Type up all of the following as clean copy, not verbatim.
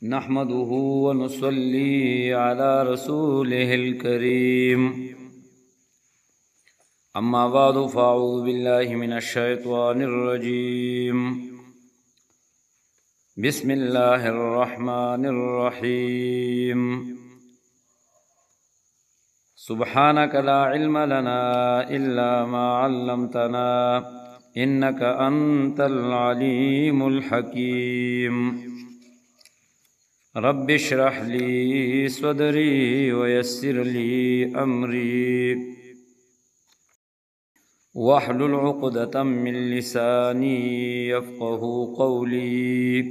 نحمده ونصلي على رسوله الكريم. أما بعد، فأعوذ بالله من الشيطان الرجيم. بسم الله الرحمن الرحيم. سبحانك لا علم لنا إلا ما علمتنا إنك أنت العليم الحكيم. رب اشرح لي صدري ويسر لي أمري واحلل عقدة من لساني يفقه قولي.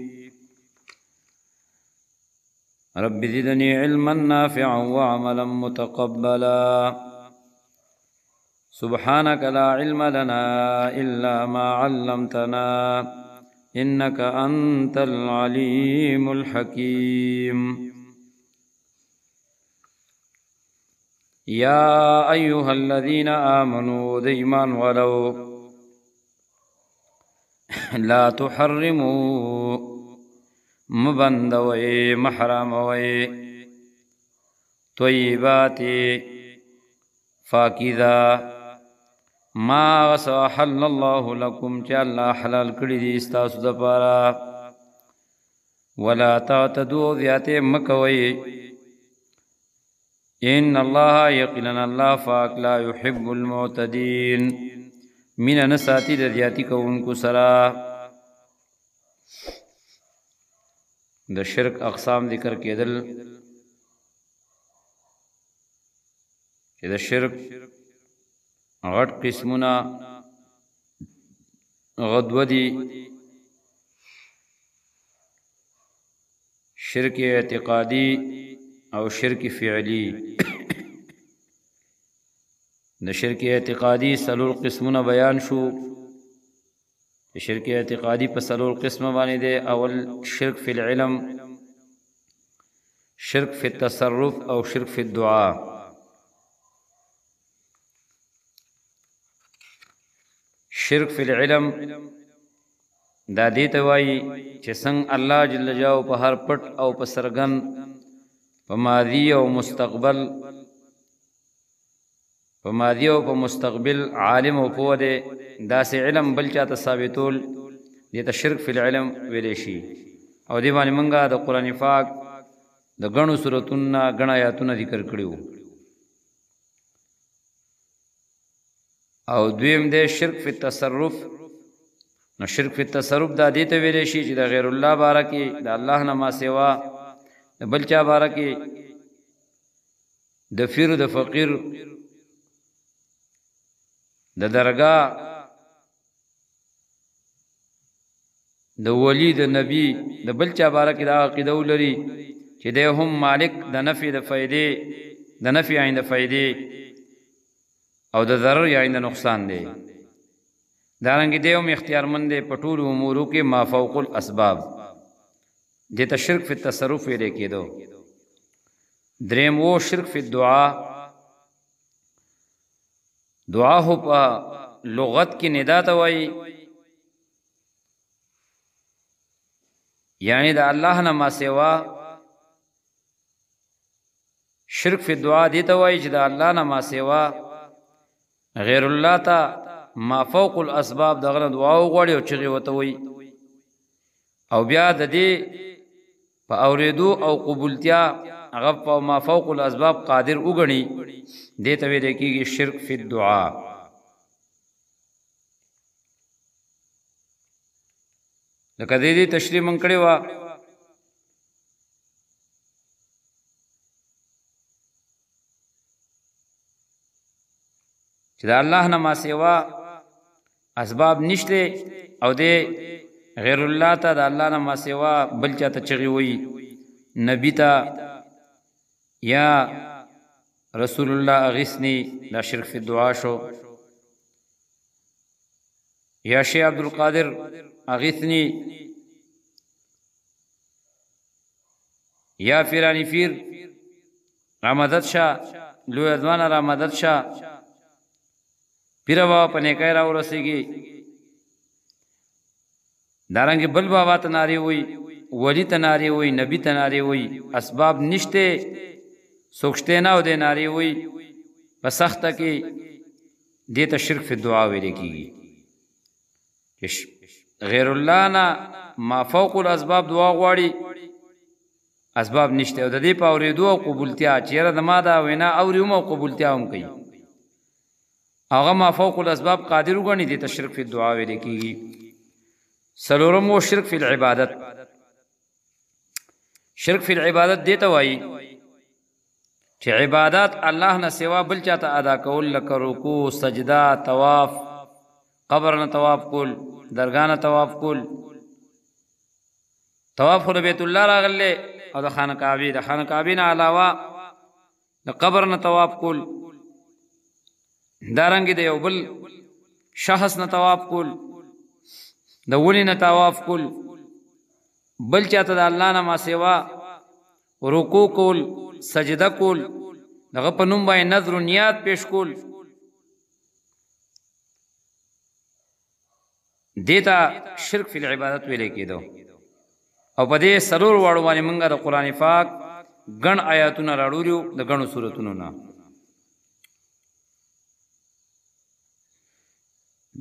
رب زدني علما نافعا وعملا متقبلا. سبحانك لا علم لنا إلا ما علمتنا إنك أنت العليم الحكيم. يا أيها الذين آمنوا د ایمان ولو لا تحرموا مبندوي محرموي طيبات فاکذا ما غس احل الله لكم چې الله حلال کړي دي ستاسو دپاره. ولا تعتدوا زیاتې مه کوئ. ان الله یقینا الله پاک لا يحب المعتدين مینه نه ساتي د زیاتي کوونکو سره. د شرک اقسام ذکر کېدل چې د شرک غټ قسمونه غدوه دي: شرک اعتقادي او شرک فعلی. د شرک اعتقادي څلور قسمونه بیان شو. شرک اعتقادي په څلور قسمه باندې دی. اول شرک فی العلم، شرک فی التصرف او شرک فی الدعاء. شرک فی العلم دا دې ته وایي چې څنګه الله جل جلاله په هر پټ او په څرګند، په ماضي او مستقبل، په ماضي او په مستقبل عالم او پوه دی، داسې علم بل چاته ثابتول دې ته شرک فی العلم ویلی شي. او دې باندې مونږه د قرآن پاک د ګڼو سورتونو نه ګڼ آیاتونه ذکر کړي وو. او دویم دی شرک فی التصرف. نو شرک فی التصرف دا دې ته ویلی شي چې د غیر الله باره کې، د الله نه ما سوا د بل چا باره کې، د فیر د فقیر د درگاه د ولی د نبی د بل چا باره کې دا عقیده ولري چې دی هم مالک د نفع د فایدې، د نفع عین د فایدې او د ضرر یا عین د نقصان دی. دارنګې دی هم اختیارمند دی په ټولو امورو کې ما فوق الاسباب. دې ته شرک فی التصرف ویلی کېدو. دریم و شرک فی الدعا. دعا خو په لغت کې ندا ته وایي، یعنی د الله نه ما سوا. شرک فی الدعا دې ته وایي چې د الله نه ما سوا غیر الله ته ما فوق الاسباب دغه نه دعا وغواړي او چغې ورته وایي، او بیا د دې په اورېدو او قبولتیا هغه په ما فوق الاسباب قادر وګڼي، دې ته ویل کېږي شرک فی الدعا. لکه دې دې تشریح مونږ کړې وه. چې د الله نه ما سوا اسباب نشته او دې غیر الله ته د الله نه ما سوا بل چا ته چغې وایي، نبی ته یا رسول الله اغثني، دا شرک فی الدعا شو. یا شیخ عبدالقادر اغثني، یا فیرانی فیر را مدد شه، لوی ځوانه را مدد شه، پیر بابا په نیکۍ را ورسېږي. دارنګې بل بابا ته نارې وایي. ولی ته نارې وایي، نبي ته نارې وایي، اسباب نشته، څوک شته نه او دی نارې وایي په سخته کې، دې ته شرک فی الدعا ویل کېږي. چې غیر الله نه ما فوق الاسباب دعا غواړي، اسباب نشته، او د دې په اورېدو او قبولتیا چې یاره زما دا وینا اوري هم او قبولتیا هم کوي، هغه ما فوق الاسباب قادر وګڼي، دې ته شرک فی الدعا ویل کېږي. څلورم و شرک فی العبادت. شرک فی العبادت دې ته وایي چې عبادت الله نه سوا بل چاته ادا کول، لکه رکوع، سجده، طواف، قبر نه طواف کول، درګاه نه طواف کول. طواف خو د بیت الله راغلی او د خانه کعبې، د خانه کعبې نه علاوه د قبر نه طواف کول، دارنګې د یو بل شخص نه طواف کول، د ونې نه طواف کول، بل چاته د الله نه ما سوا رکوع کول، سجده کول، دغه په نوم باندې نذر و نیات پیش کول، دې ته شرک فی العبادت ویل کېدو. او په دې څلور واړو باندې موږ د قرآن پاک ګڼ آیاتونه راوړلي وو د ګڼو سورتونو نه.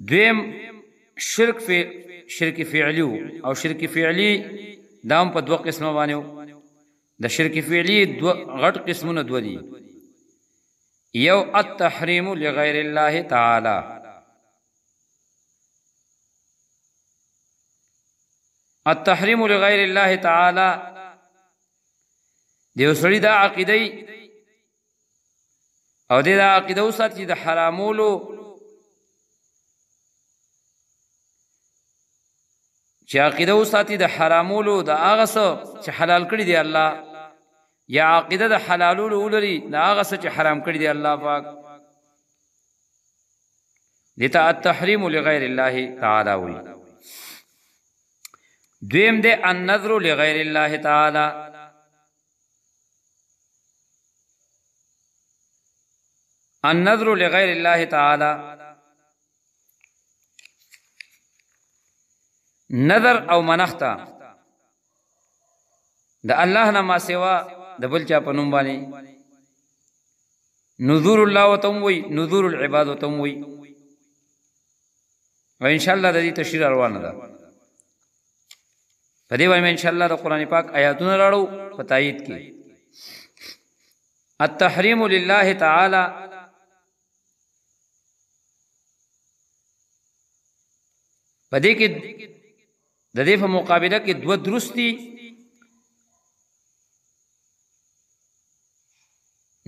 دویم شرک فی شرک فعلی او شرک فعلی دا هم په دوه قسمه باندې وو. د شرک فعلی دوه غټ قسمونه دوه دي. یو التحریم لغیر الله تعالی، التحریم لغیر الله تعالی د یو سړي دا عقیده او د دا عقیده وساتي د حرامولو چې عقیده وساتي د حرامولو د هغه څه چې حلال کړي دی الله، یا عقیده د حلالولو ولري د هغه څه چې حرام کړي دی الله پاک، دې ته التحریم لغیر الله تعالی وایي. دویم دی النذر لغیر الله تعالی. النذر لغیر الله تعالی نذر او منخته د الله نه ما سوا د بل چا په نوم باندې، نذور الله ورته هم وایي، نذور العباد ورته هم وایي. او ان شاء الله د دې تشریح روانه ده. په دې باندې ان شاء الله د قرآن پاک آیاتونه راړو په تایید کې. التحریم لله تعالی په دې کې د دې په مقابله کې دوه درستي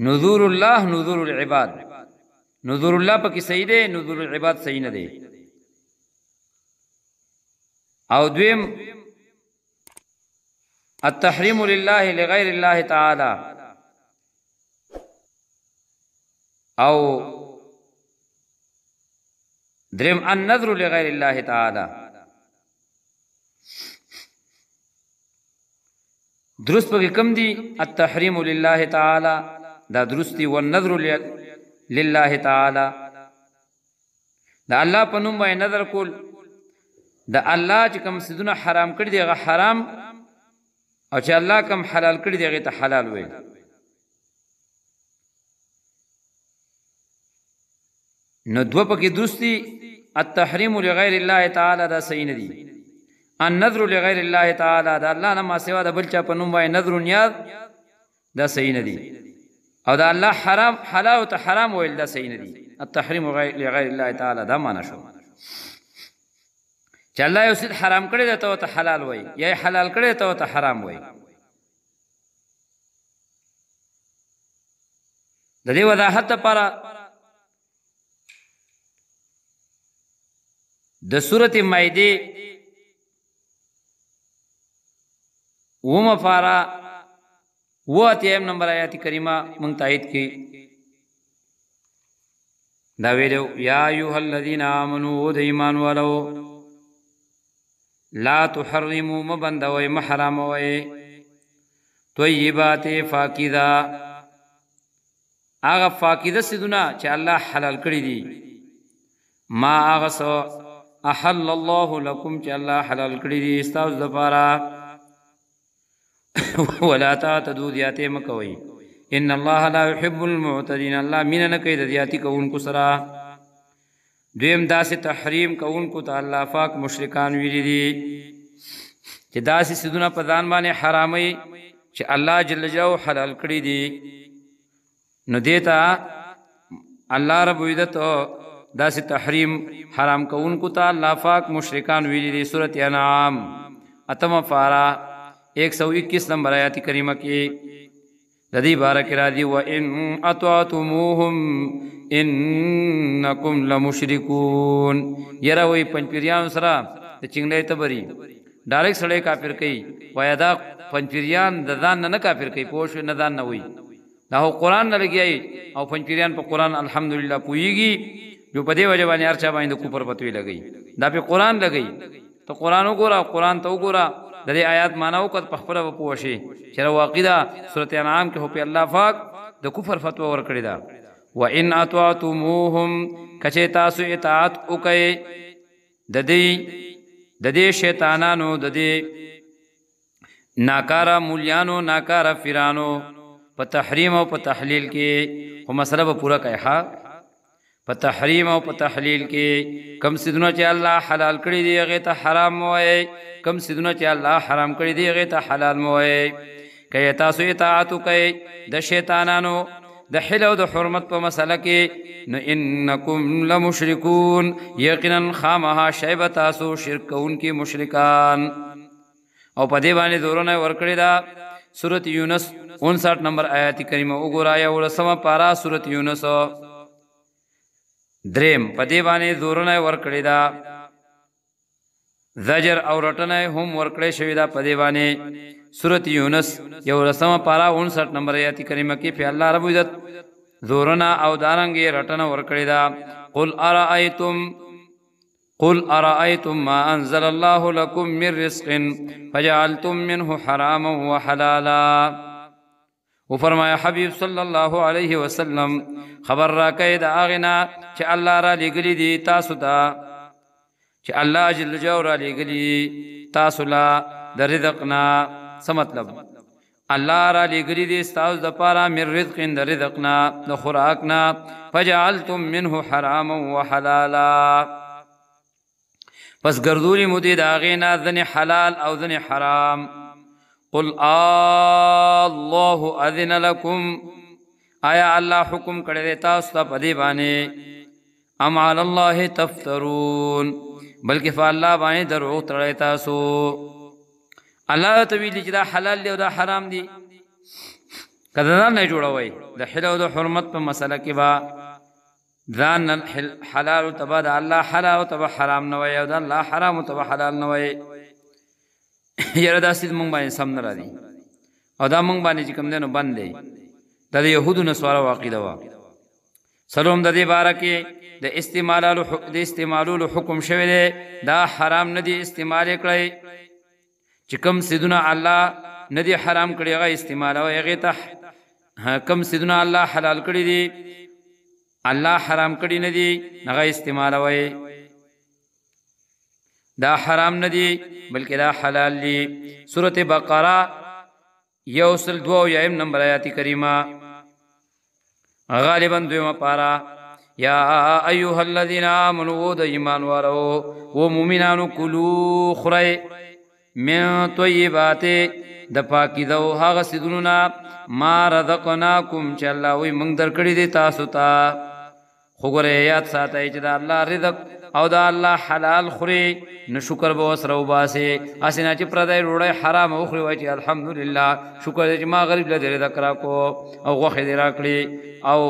نذور الله، نذور العباد. نذور الله پکې صحیح دی، نذور العباد صحیح نه دی. او دویم التحریم لله لغیر الله تعالی، او دریم النذر لغیر الله تعالی. درست پکې کم دي؟ التحریم لله تعالی دا درست دي، والنذر لله تعالی د الله په نوم باندې نذر کول، د الله چې کوم څیزونه حرام کړي دي هغه حرام، او چې الله کوم حلال کړي دي هغې ته حلال ویل. نو دوه پکې درست دي. التحریم لغیر الله تعالی دا صحیح نه دي. النذر لغیر الله تعالی دا الله نه ما سوا د بل چا په نوم باندې نذر و نیاز دا صحیح نه دي. او دا الله حرام حلال ته حرام ویل دا صحیح نه دي. التحریم لغیر الله تعالی دا معنا شو چې الله یو څه حرام کړی دی ته ورته حلال وایي، یا یې حلال کړی دی ته ورته حرام وایي. د دې وضاحت لپاره د سورت مائده اوومه پاره 87 نمبر آیات کریمه مونږ تایید کړي. دا ویلو یا ایها الذین آمنو، د ایمان والو، لا تحرموا مبندوي محرموي طیبات فاکذا، هغه فاکذه څیزونه چې الله حلال کړي دي، ما هغه څه احل الله لکم چې الله حلال کړي دي ستاسو دپاره. ولا تعتدو، زیاتې مه کوئ. ان الله لا يحب المعتدين، الله مینه نه کوي د زیاتي کوونکو سره. دویم داسې تحریم کوونکو ته الله پاک مشرکان ویلي دي چې داسې څیزونه په ځان باندې حراموي چې الله جل جلاله حلال کړي دي، نو دې ته الله رب عزت داسې تحریم حرام کوونکو ته الله پاک مشرکان ویلي دي. سورة انعام اتمه پاره 121 نمبر آیات کریمه کې د دې باره کې راځي، وان اطعتموهم انکم لمشرکون. یره وایي پنځپیریانو سره د چنګلۍ تبري ډایرک سړی کافر کوي. وایي دا پنځپیریان د ځان نه نه کافر کوي، پوه شوې؟ نه ځان نه وایي، دا خو قرآن نه لګیایي او پنځپیریان په قرآن الحمدلله پوهېږي، نو په دې وجه باندې هر چا باندې د کفر فتوې لګوي. دا پې قرآن لګوي. ته قرآن وګوره، قرآن ته وګوره، د دې آیات معنا وکړه، په خپله به پوه شې چې دا واقع ده. سورة انعام کې خو پې الله پاک د کفر فتوا ورکړې ده. وان اطعتموهم، که چې تاسو اطاعت وکئ د دې شیطانانو، د دې ناکاره مولیانو، ناکاره پیرانو په تحریم او په تحلیل کې، خو مسله به پوره کوي. ښه، په تحریم او په تحلیل کې کم څیزونه چې الله حلال کړي دي هغې ته حرام مه وایئ، کم څیزونه چې الله حرام کړي دي هغې ته حلال مه وایئ. که یې تاسو اطاعت وکئ د شیطانانو د حل او د حرمت په مسله کې، نو انکم لمشرکون، یقینا خامها شی به تاسو شرک کوونکي مشرکان. او په دې باندې زورونه ورکړې ده. سورة یونس 59 نمبر آیات کریمه وګوره، یولسمه پاره سورة یونس. دریم په دې باندې زورونه ورکړې ده، زجر او رټنه هم ورکړې شوې ده په دې باندې. سورة یونس یولسمه پاره 59 نمبر آیات کریمه کې په الله رب عزت زورونه او دارنګې رټنه ورکړې ده. قل أرأيتم ما أنزل الله لكم من رزق فجعلتم منه حراما وحلالا. وفرمایا حبیب صلی الله علیه وسلم، خبر راکړئ د هغې نه چې الله را لېږلي دي تاسو ته، چې الله جل جلاله را لېږلي تاسو له د رزق نه. څه مطلب؟ الله را لېږلي دي ستاسو دپاره من رزق، د رزق نه، د خوراک نه، فجعلتم منه حراما وحلالا، پس ګرځولي مو دي د هغې نه ځینې حلال او ځینې حرام. قل الله اذن لکم، آیا الله حکم کړی دی تاسو ته په دې باندې؟ ام علی الله تفترون، بلکې په الله باندې دروغ تړئ تاسو. الله ته ویلي چې دا حلال دی او دا حرام دی، که د ځان نه جوړوئ د حل او د حرمت په مسله کې به ځان حلال ته به د الله حلال ته به حرام نه وایي او د الله حرام ته به حلال نه وایي. یاره دا څیز مونږ باندې سم نه راځي او دا مونږ باندې چې کوم دی نو بند دی. دا د یهودو نصارو عقیده وه. څلورم د دې باره کې د استعمالولو حکم شوی دی، دا حرام نه دی استعمال یې کړئ. چې کوم څیزونه الله نه دی حرام کړي هغه استعمالوئ، هغې ته کوم څیزونه الله حلال کړي دي الله حرام کړي نه دي هغه استعمالوئ. دا حرام نه دي بلکې دا حلال دي. سورة بقره 172 نمبر آیات کریمه، غالبا دویمه پاره. یا ایها الذین آمنوا، د ایمان والو و مؤمنانو، کلو خورئ من طیبات، د پاکیزه او هغه څیزونو نه، ما رزقناکم، چې الله وایي موږ درکړي دي تاسو ته. خو ګورئ یاد ساتئ چې د الله رزق او د الله حلال خوري نو شکر به ورسره وباسي. هسې نه چې پردی ډوډۍ حرامه وخوري، وایي چې الحمدلله شکر دی چې ما غریب له دې رزق راکړو او غوښې دې راکړې او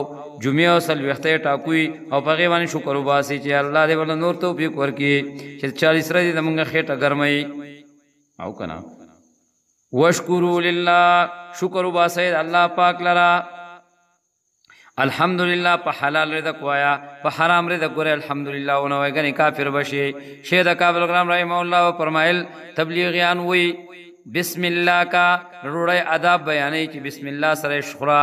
جمعې او څلوېښته یې ټاکوي او په هغې باندې شکر وباسي چې الله دې ورله نور توفیق ورکړي چې 40 ورځې زموږ خېټه ګرموي. او که نه، واشکرو لله، شکر وباسئ الله پاک لره. الحمدلله په حلال رزق وایا، په حرام رزق ګوره الحمدلله ونه وایي، ګنې کافر به شي. شیخ د کابل ګرام رحمه الله وفرمایل، تبلیغیان وایي بسم الله کا ډوډۍ آداب بیانوي چې بسم الله سره یې خوره.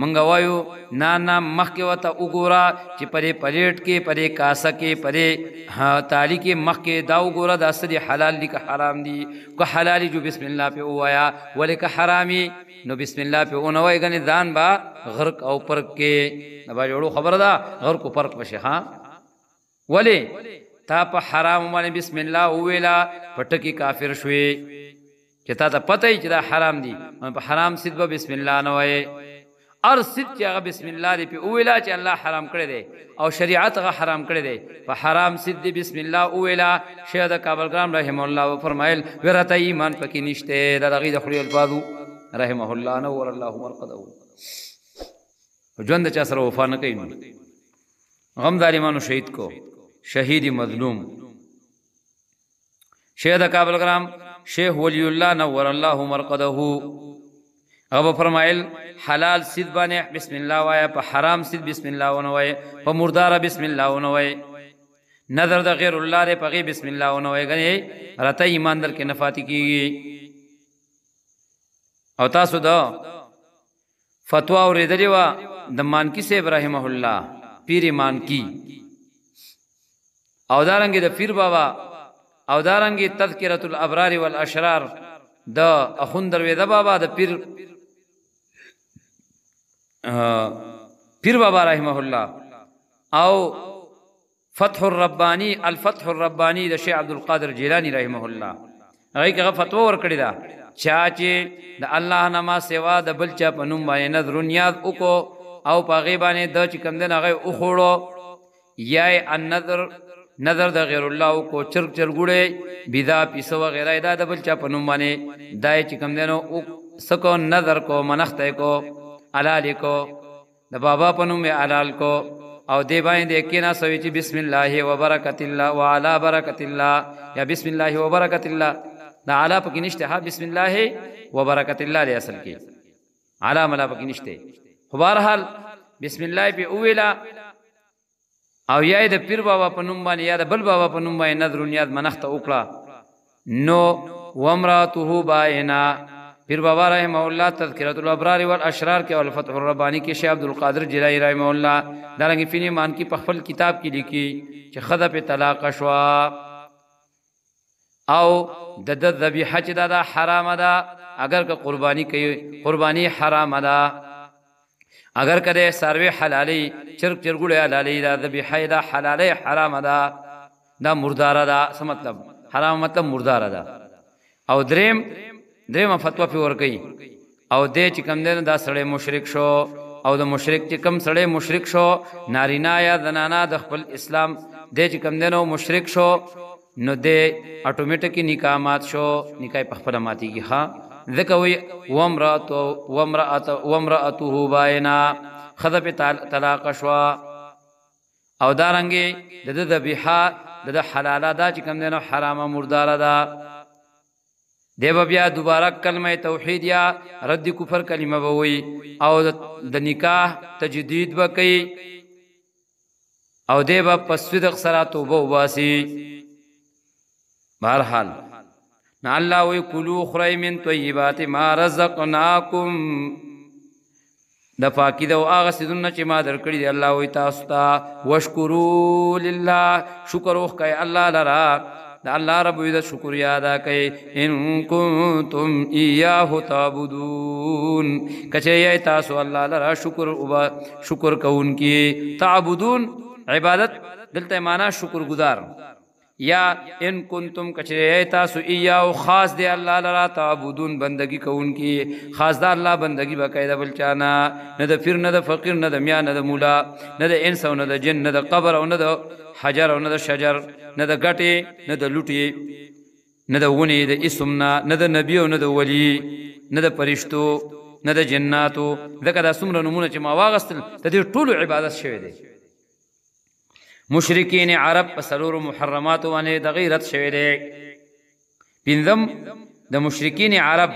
مونږ وایو نه نه، مخکې ورته وګوره چې په دې پلیټ کې، په دې کاسه کې، په دې تالي کې مخکې دا وګوره، دا څه دي، حلال دي که حرام دي؟ که حلال جو بسم الله پې ووایه، ولې که حرامي نو بسم الله پې ونه وایې، ګنې ځان به غرق او پرک کې. د باجوړو خبره ده، غرق او پرک به شي. ها، ولې تا په حرام باندې بسم الله وویله، په ټکي کافر شوې، چې تا ته پته یې چې دا حرام دي، په حرام سید به بسم الله نه وایې. ار سید چې هغه بسم الله دی په ویلا چې الله حرام کړی دی او شریعت هغه حرام کړی دی، په حرام سید دی بسم الله ویلا، شیخ د کابل ګرام رحم الله و فرمایل ورته ایمان پکې نشته. دا دغه د خلی الفاظو رحمه الله، نور الله مرقده. ژوند چا سره وفا نه کوي، غم ظالمانو شهید کو، شهید مظلوم. شیخ د کابل ګرام شیخ ولی الله نور الله مرقده هغه فرمایل حلال سید باندې بسم الله وایا، په حرام سید بسم الله ونه وای، په مردار بسم الله ونه وای، نظر د غیر الله دی په غی بسم الله ونه وای، غنی راته ایمان در کې نفاتی کیږي. او تاسو دا فتوا اورېدلې وه د مانکی صاحب رحمه الله، پیر مانکی، او دارنګ د پیر بابا، او دارنګ تذکرة الابرار والاشرار د اخوند درویزه بابا، د پیر بابا رحمه الله، او فتح الربانی، الفتح الربانی د شیخ عبد القادر جیلانی رحمه الله، هغه کې فتوا ورکړې ده چا چې د الله نه ما سوا د بل چا په نوم باندې نذر نیاز وکړو او په هغې باندې د چې کوم دی هغه یې وخوړو، یا یې النذر نظر د غیر الله وکړو، چرګ چرګوړی بيدا پیسه وغیره دا د بل چا په نوم باندې دا یې چې کوم دی نو څه کو، نظر کو، منښت یې کو، حلال یې کو، د بابا په نوم یې حلال کو، او دې باندې کېناستوي چې بسم الله وبرکت الله وعلى برکت الله، یا بسم الله وبرکت الله، دا علا پکې نشته، ها بسم الله وبرکت الله دی اصل کې، علا ملا پکې نشته، خو بهرحال بسم الله پې وویله، او یا د پیر بابا په نوم باندې یا د بل بابا په نوم باندې نذر نیاز منښته وکړه، نو وامراته بائنا. پیر بابا رحمه الله تذکرة الابرار والاشرار کې او الفتح الربانی کې شیخ عبد القادر جیلانی رحمه الله دارنګ فینی مان کې په خپل کتاب کې لیکي چې ښځه پې طلاق شوه او د ده ذبیحه چې ده دا حرامه ده، اگر که قرباني کوي قرباني حرامه ده، اگر که د څاروي حلالي چرګ چرګوړی حلالي دا ذبیحه یې ده حلالي حرامه ده، دا مرداره ده. څه مطلب حرام؟ مطلب مرداره ده. او درېیمه فتوا پې ورکوي، او دی چې کوم دی دا سړی مشرک شو، او د مشرک چې کوم سړی مشرک شو، نارینه یا زنانه د خپل اسلام دی چې کوم دی نو مشرک شو، نو دی اتوماتیکي نکاح مات شو، نکاح په خپله ماتېږي. ښه، ځکه وایي وامرأته بائنا، ښځه پې طلاقه شوه، او دارنګې د ده ذبیحه د ده حلاله دا چې کوم دی نو حرامه مرداره ده، دی به بیا دوباره کلمه توحید یا رد کفر کلمه به وایي، او د نکاح تجدید به کوي، او دی به په صدق سره توبه وباسي. بهرحال نه الله وی کلو خورئ من طیبات ما رزقناکم، د پاکي د هغه څیزونه چې ما درکړي دي الله وی تاسو ته، وشکرو لله، شکر وکړئ الله لره، د الله رب عزت شکر ادا کړئ، ان کنتم ایاه تعبدون، که چېرې یئ تاسو الله لره شکر کوونکي. تعبدون عبادت دلته معنا شکر گزار، یا ان کنتم کچری تاسو ایاو خاص دی الله لرا تعبدون بندگی کوونکی، خاص د الله بندگی وکړئ، د بل چا نه، نه د پیر، نه د فقیر، نه د میا، نه د مولا، نه د انس او نه د جن، نه د قبر او نه د حجر او نه د شجر، نه د ګټې، نه د لوټې، نه د ونې د اسم نه، نه د نبی او نه د ولی، نه د فرشتو، نه د جناتو. ځکه دا څومره نومونه چې ما واغستل د دې ټولو عبادت شوی دی. مشرکین عرب په څلورو محرماتو باندې د غیرت شوی دی. پنځم د مشرکین عرب،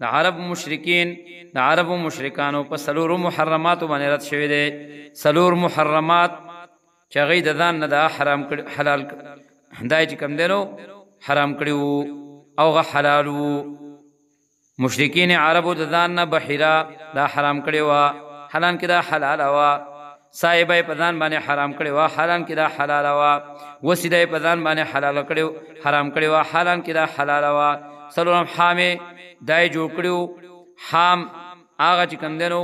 د عرب مشرکین، د عربو مشرکانو په څلورو محرماتو باندې رد شوی دی. څلور محرمات چې هغوی د ځان نه دا حرام کړي، حلال دا یې چې کوم دی نو حرام کړي وو او هغه حلال وو. مشرکین عربو د ځان نه بحیره دا حرام کړې وه، حالانکه دا حلاله وه. صاحبه یې په ځان باندې حرام کړې وه، حالانکه دا حلاله وه. وسیله یې په ځان باندې حلاله کړې حرام کړې وه، حالانکه دا حلاله وه. څلورم حام یې دا یې جوړ کړي وو، حام هغه چې کوم دی نو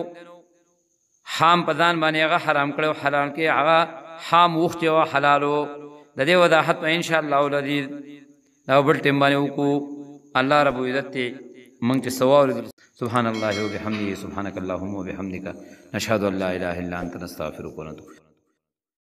حام په ځان باندې هغه حرام کړی و، حالانکه هغه حام اوښ چې وه حلال و. د دې وضاحت به انشاءالله العزیز دا بل ټیم باندې وکړو. الله رب العزت دې موږ چې څه واورېدل. سبحان الله وبحمده، سبحانك اللهم وبحمدك، نشهد ان لا اله الا انت، نستغفرك ونتوب.